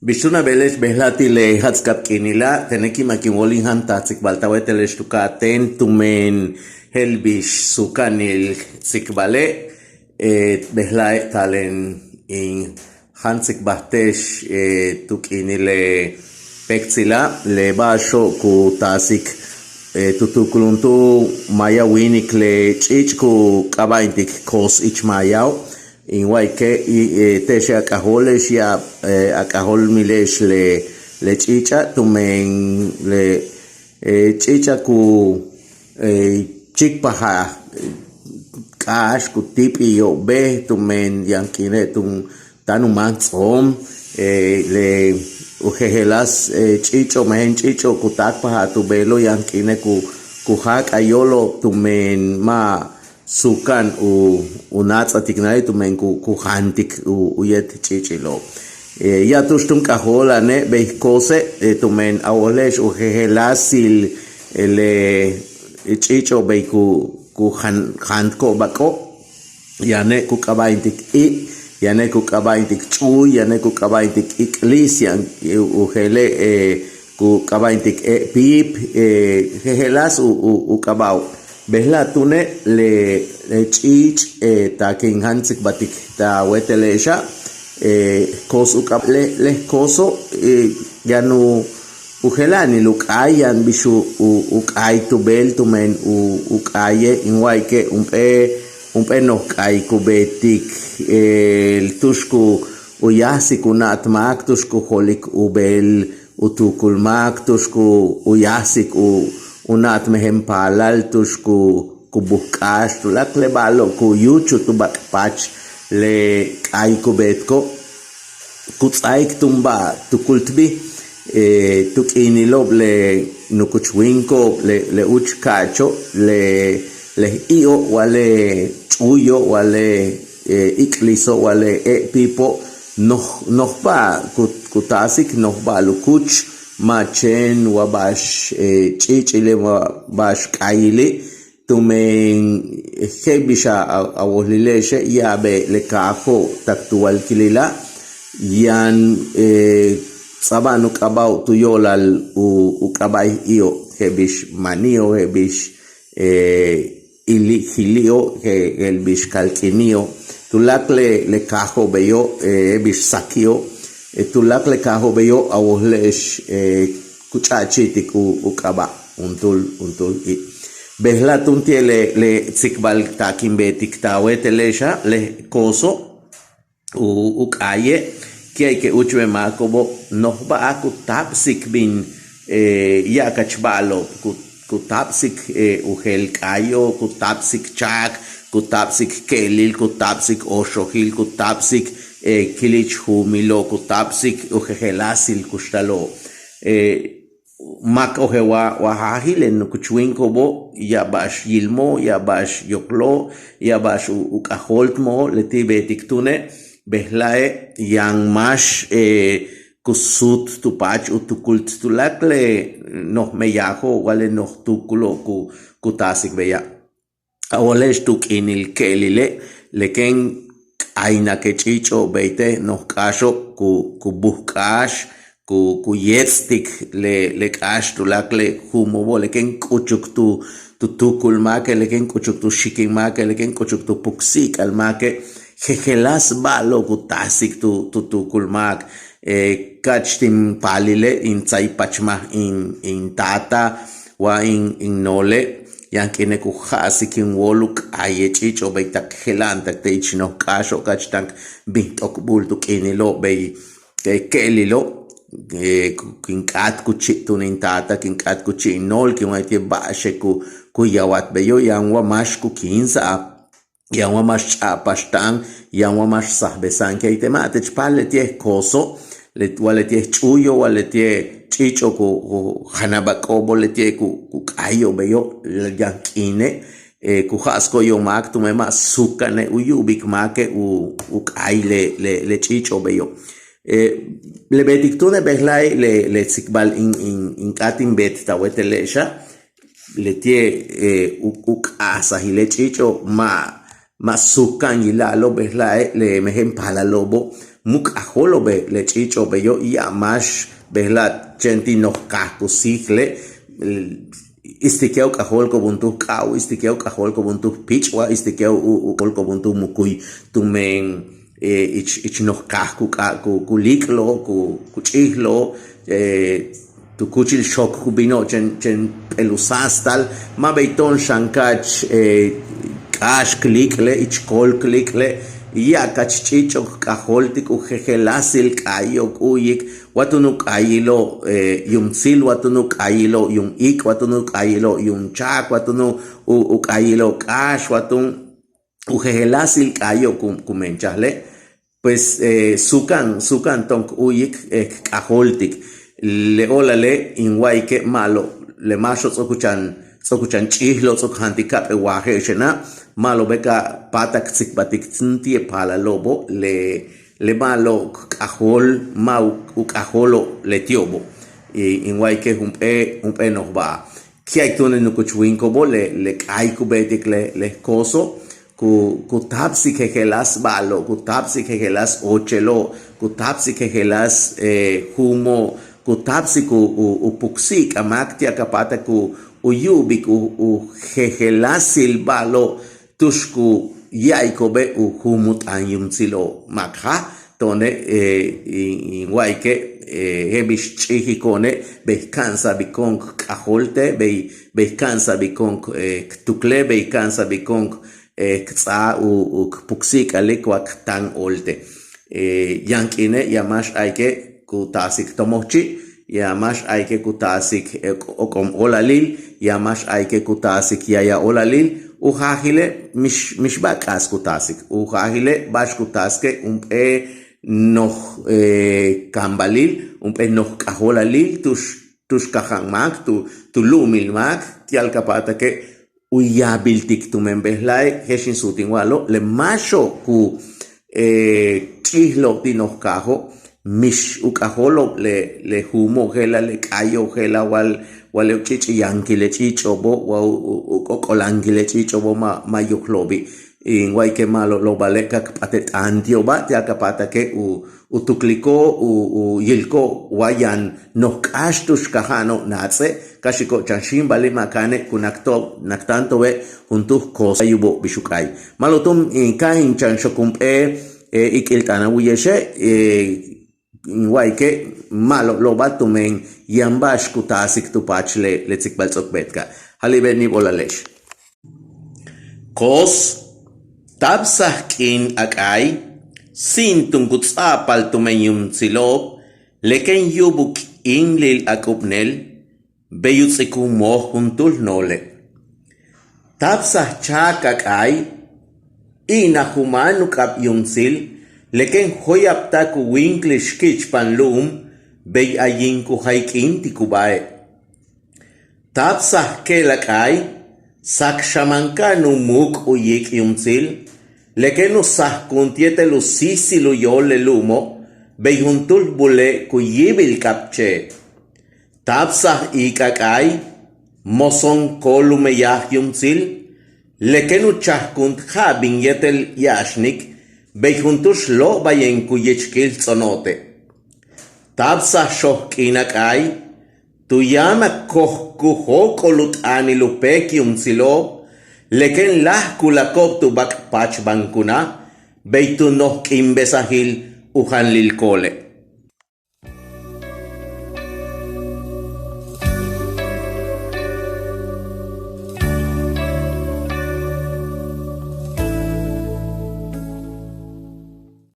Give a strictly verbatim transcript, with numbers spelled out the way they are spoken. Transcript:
Bix túun a beele'ex bejla'e' ti' le jats'kab k'iinila', tene' ki'imak in wóol in jantaj tsikbal ta wéetele'ex tu ka'atéen tumen je'el bix sukanil tsikbale', bejla'e' taalen in jantsikbajte'ex tu k'iinil le péektsila', le ba'axo' ku taasik tu tuukulal juntúul maaya wíinik, le ch'iich' ku k'aaba'intik koos ich maayao'. In wa'ayike' te'exe' a k'ajóole'ex ya'ab a k'ajóolmile'ex le ch'iich'a' tumen le ch'iich'a' ku chíikpajal k'áax, ku tíip'ilo'ob bej tumen yaan k'iine' táan u máan ts'oom. Le u jejeláas ch'iich'o', mejen ch'iich'o' ku táakpajal tu beelo', yaan k'iine' ku jáak'al yóolo'ob tumen ma' sukan u náats'atik na'ali' tumen ku jantik u yéet ch'iich'ilo'ob. Ya'ab tu'ux túun k'ajóola'ane' bey koose' tumen a wojle'ex u jejeláasil le ch'iich'o' bey ku jantiko'ob bak'o'. Yane' ku k'aaba'intik i', yane' ku k'aaba'intik ch'uuy, yane' ku k'aaba'intik ik'lis, yaan u jeele' ku k'aaba'intik e' píip, jejeláas u k'aaba'o'. Bejla' túune' le ch'iich' tak in jantsikbaltik ta wéetele'exa', koos u k'aaba'e'. Le kooso' yaan u jela'anil u k'aay, yaan bix u k'aay tu beel tumen u k'aaye', in wa'ayike' jump'éel noj k'aay ku beetik tu'ux ku u yáajsik u na'at máak, tu'ux ku jolik u beel u tuukul máak, tu'ux ku u yáajsik u na'at mejen paalal, tu'ux ku buj k'áax, tuláakal le ba'alo' ku yúuchul tu bak'paach le k'aay ku beetiko'. Ku ts'áaik túun ba'al tu kultbil tu k'iinilo'ob le nukuch wíiniko'ob, le úuch ka'acho', le i'o' wa le ch'uuyo' wa le ik'liso' wa le e' píipo', noj noj ba'al ku taasik, noj ba'al u kuch, ma' chéen wa ba'ax ch'iich'ile' wa ba'ax k'aayili'. Tumen je'el bix a wojlile'exe' ya'abe' le kaajo' tak tu walkilila', yaan ts'a'aba'an u k'aaba'o' tu yo'olal u k'aaba'il i'o', je'el bix mani'o', je'el bix ili' jili'o', je'el bix kalk'ini'o', tuláakal le kaajo' beyo', je'el bix saki'o', tuláakal le kaajo' beyo' a wojle'ex ku ch'a'achi'itik u k'aaba' juntúul juntúul i'. Bejla' túun ti'e' le tsikbal tak in beetik ta wéetele'exa', le kooso' u k'aaye', ki' a'ayike' úuchben máako'obo' noj ba'al ku táapsik bin ya'abkach ba'alo'ob, ku táapsik u jeel k'aayo', ku táapsik chaak, ku táapsik ke'elil, ku táapsik oxojil, ku táapsik kili'ich juumilo', ku táapsik u jejeláasil kuxtalo'ob. Máak ojel wa jaajil le nukuch wíiniko'obo', ya'ab ba'ax yilmo'ob, ya'ab ba'ax yokolo'ob, ya'ab ba'ax u k'ajóoltmo'ob, leti' beetik túune'. Bejla'e' yaan máax ku suut tu paach u tukult tuláakal le noj meyajo'ob wa le noj tuukulo'ob ku taasik beya'. A wojle'ex tu k'iinil ke'elile', le kéen k'aynake' ch'iich'o' bey te' noj k'áaxo' ku buj k'áax, ku yéets'tik le k'áax tuláakal le juumo'obo', le kéen k'uchuk tu tuukul máake', le kéen k'uchuk tu xikin máake', le kéen k'uchuk tu puksi'ik'al máake', jejeláas ba'alo'ob ku taasik tu tuukul máak. Ka'ach tin paalile' in tsaypachmaj in taata wa in noole', yaan k'iine' ku ja'asik in wóol u k'aaye' ch'iich'o' bey tak jela'antak te' ich noj k'áaxo', ka'ach táan k bin t'okbul tu k'iinilo' bey ke'elilo'. Kin k'áat kuchi' túun in taata, kin k'áat kuchi' in nool, kin wa'ay ti'e' ba'axe' ku yawat beyo', yaan wa máax ku kíinsa'al, yaan wa máax ch'a'apaxta'an, yaan wa máax sajbesa'an. Key te' ma' tech páaj leti'e' kooso' wa leti'e' ch'uuyo' wa leti'e' ch'iich'o' ku janabak'o'obo', leti'e' ku k'aayo'ob beyo', yaan k'iine' ku ja'asiko'ob yo'ob máak tumen ma' suukane' u yu'ubik máake' u k'aay le ch'iich'o' beyo'. Le beetik túune' bejla'e' le tsikbal in k'áat in beet ta wéetele'exa', leti'e' u k'a'ajsajil le ch'iich'o' ma' ma' suuka'an yila'alo', bejla'e' le mejen paalalo'obo' mu k'ajolo'obe' le ch'iich'o'obeyo', ya'ab máax bejela' chéen ti' noj kaaj ku síijele', istike' u k'ajóolko'ob juntúul k'ajóol, istike' u k'ajóolko'ob juntúul píich' wa istike' u k'ajóolko'ob juntúul mukuy tumen ich ich noj kaaj ku k'a ku ku líik'lo'ob, ku ku ch'íijlo'ob, tu kúuchil xook ku bino'ob chéen chéen p'éel u sáastal. Ma' bey to'on xan ka'ach k'áax k líik'le', ich kool k líik'le', ya'ab ka'ach ch'iich'ok k k'ajóoltik u jejeláasil k'aayo'ob k u'uyik, wa túun u k'aayilo'ob yuumtzil, wa túun u k'aayilo'ob yuum iik', wa túun u k'aayilo'ob yuum cháak, wa túun u k'aayilo'ob k'áax, wa túun u jejeláasil k'aayo'ob ku menchajle'. Pues suuka'an suuka'an to'on k u'uyik k k'ajóoltik. Le óolale' in wa'ayike' ma'alob, le máaxo'ob ts'o'ok u chan ts'o'ok u chan ch'íijlo'ob, ts'o'ok u jaantik ka'ap'éel waaje' xana', ma'alobe' ka páatak k tsikbaltik túun ti' le paalalo'obo', le le ma'alob k k'ajóol ma' u k'ajóolo'ob leti'obo'. In wa'ayike' jump'éel jump'éel noj ba'al ki'a'ik túune' nukuch wíiniko'obo' le le k'aay ku beetik le le kooso', ku ku táapsik jejeláas ba'alo'ob, ku táapsik jejeláas oochelo'ob, ku táapsik jejeláas juumo'ob, ku táapsik u u puksi'ik a máak ti' a ka páatak u u yu'ubik u u jejeláasil ba'alo'ob tu'ux ku ya'ayiko'obe' u juum u t'aan yuumtzilo'ob máak jaaj. To'one' in wa'ayike' je'el bix ch'íijiko'one' bey ka'ansa'abil ko'on k k'ajóolte', bey bey ka'ansa'abil ko'on k tukle', bey ka'ansa'abil ko'on k ts'áaj u k puksi'ik'alik wa k táan óolte'. Yaan k'iine' yaan máax a'ayike' ku taasik tomojchi', yaan máax a'ayike' ku taasik ok'om óolalil, yaan máax a'ayike' ku taasik yaya óolalil. U jaajile' mix mixba'al k'aas ku taasik. U jaajile' ba'ax ku taasike' jump'éel noj kaambalil, jump'éel noj k'ajóolalil tu'ux tu'ux kaja'an máak, tu tu lu'umil máak, ti'al ka páatake' u yaabiltik tumen bejla'e'. Je'ex in suut in wa'alo', le máaxo'ob ku ch'íijlo'ob ti' noj kaajo' mix u k'ajóolo'ob le le juumo'ob je'ela', le k'aayo'ob je'ela', wa le u ch'iich' yankil le ch'iich'o'obo', wa u k'ok'ol yankil le ch'iich'o'obo' ma' ma' yojlo'obi'. In wa'ayike' ma'alob, lóobale' ka k p'atal t'aan ti'oba' ti'al ka páatake' u u tukliko'ob u u yilko'ob wa yaan noj k'áax tu'ux kaja'ano'ob naats'e', ka xi'iko'ob chan xíimbalil ma' ka'ane' ku nakto'ob naktáanto'obe' juntúul koosa yuubo' bix u k'aay. Ma'alob túun in ka in chan xook jump'éel ik'il t'aan a wu'uye'exe', in wa'ayike' ma'alob, lóobal tumen yaan ba'ax ku taasik tu paach le le tsikbal ts'o'ok beetka'. Ja'ali'be' níib óolale'ex. Koos, taabsaj k'iin a k'aay, síintun ku ts'a'apal tumen yuumtsilo'ob, le kéen yu'ub u k'iinlil a k'ubneel, bey u ts'ik u mooj juntúul noole'. Taabsaj cháak a k'aay, i'inaj u máan u k'ab yuumtsil, le kéen jóoyabta'ak u wíinklil xki'ichpan lu'um, bey ayin ku jay k'iintik u ba'e'. Taabsaj ke'el a k'aay, sakxamanka'an u muuk' u yiik' yuumtsil, le kéen u sajkunt yéetel u síisil u yóol le lu'umo', bey juntúul bule' ku yíibil k'abche'e'. Taabsaj iik' a k'aay, moson kool u meyaj yuumtsil, le kéen u chajkunt ja'abin yéetel ya'axnik, bey juntúul xlo'obayen ku yichkil ts'ono'ote'. Taabsaj xoj k'iin a k'aay, tu yáamak koj ku jóok'ol u t'aanil u péek yuumtsilo'ob, le kéen láaj ku lako'ob tu bak'paachbankuna', bey tu noj k'iinbesajil u janlil koole'.